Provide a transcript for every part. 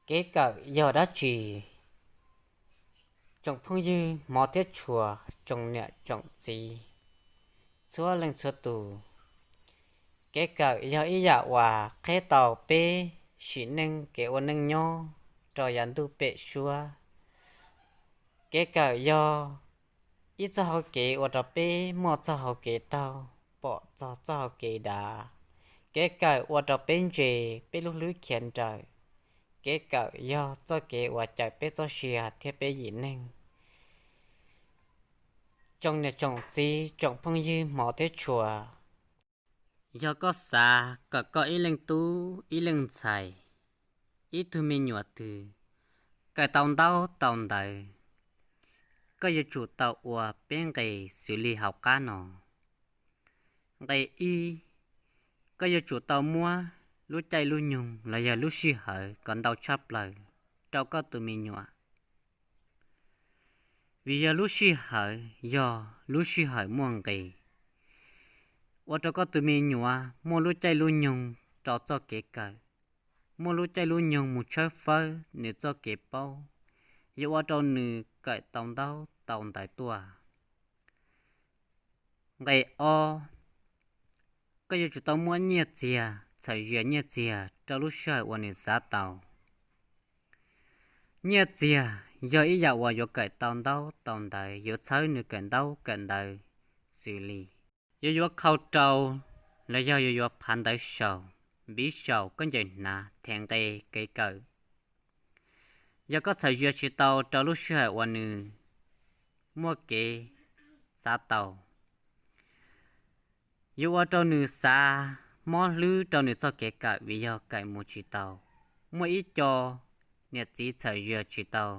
Kev kawm yog dab tsi? Tsoom phooj ywg hmov thiab tshua, tsoom niam tsoom txiv txhua leej txhua tus, kev kawm yog ib yam uas qheb tau peb sim neej kev ua neej nyob rau yav ntuj pem suab. Kev kawm yog ib txoj hauv kev ua rau peb muaj txoj hauv kev taug, pom txog txoj hauv kev dav. Kev kawm ua rau peb ntse, peb lub hlwb khiav nrawm. Kev kawm yog txoj kev uas cawm peb txoj sia thiab peb yim neeg. Tsoom niam tsoom txiv, tsoom phooj ywg hmov thiab tshua, yog koj xav kom koj ib leej tub ib leej ntxhais, ib tug me nyuam twg kawm tau ntaub tau ntawv, koj yuav tsum tau ua peb nqe xws li hauv qab no. Nqe ib, koj yuav tsum tau muab lub caij lub nyoog los yog lub sij hawm kom ntau tshaj plaws rau koj tus me nyuam. Vim yog lub sij hawm yog lub sij hawm muaj nqis, ua rau koj tus me nyuam muaj lub caij lub nyoog rau txoj kev kawm, muaj lub caij lub nyoog mus tshawb fawb nws txoj kev paub, yuav ua rau nws kawm tau ntaub tau ntawv tuaj. Nqe ob, koj yuav tsum tau muab nyiaj txiag, txhawm zias nyiaj txiag rau lub sij hawm uas nws xav tau. Nyiaj txiag yog ib yam uas yuav kawm tau ntaub tau ntawv, yuav txhawb nws kawm ntaub kawm ntawv xws li yuav yuav khau rau, los yog yuav yuav phav ntawv saum, npiv saum, khaub ncaws hnav, them nqe, kev kawm. Yog koj txhawm zias tsis tau rau lub sij hawm uas nws muaj kev xav tau, yuav ua rau nws xav mob hlwb rau nws txoj kev kawm vim yog kawm mus tsis tau. Muaj ib co niam txiv txhawm zias tsis tau,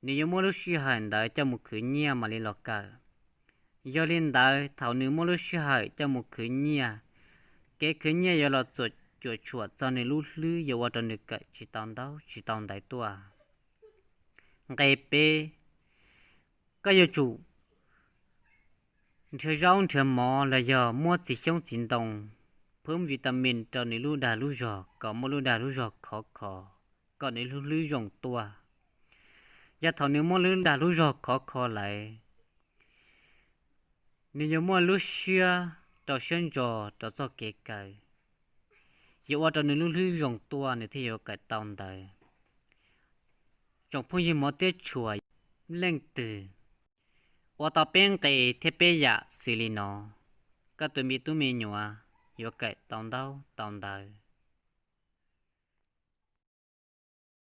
nws yuav muab lub sij hawm ntawd coj mus khwv nyiaj mam li los kawm. Yog li ntawd thaum nws muab lub sij hawm coj mus khwv nyiaj, kev khwv nyiaj yuav los txuam cuam tshuam txog nws lub hlwb, yuav ua rau nws kawm tsis tau ntaub tsis tau ntawv tuaj. Nqe peb, koj yuav tsum nrhiav zaub nrhiav mov los yog muab txiv xyoob txiv ntoo, phwb vitamin rau nws lub dag lub zog kom muaj lub dag lub zog khov kho, kom nws lub hlwb zoo tuaj. Yog thaum nws muaj lub dag lub zog khov kho lawm, nws yuav muaj lub siab rau siab ntso rau txoj kev kawm, yuav ua rau nws lub hlwb zoo tuaj nws thiaj yuav kawm tau ntawv. Tsoom phooj ywg hmov thiab tshua, leej twg ua tau peb nqe thiab peb yam xws li no, koj tus me tub me nyuam yuav kawm tau ntaub tau ntawv.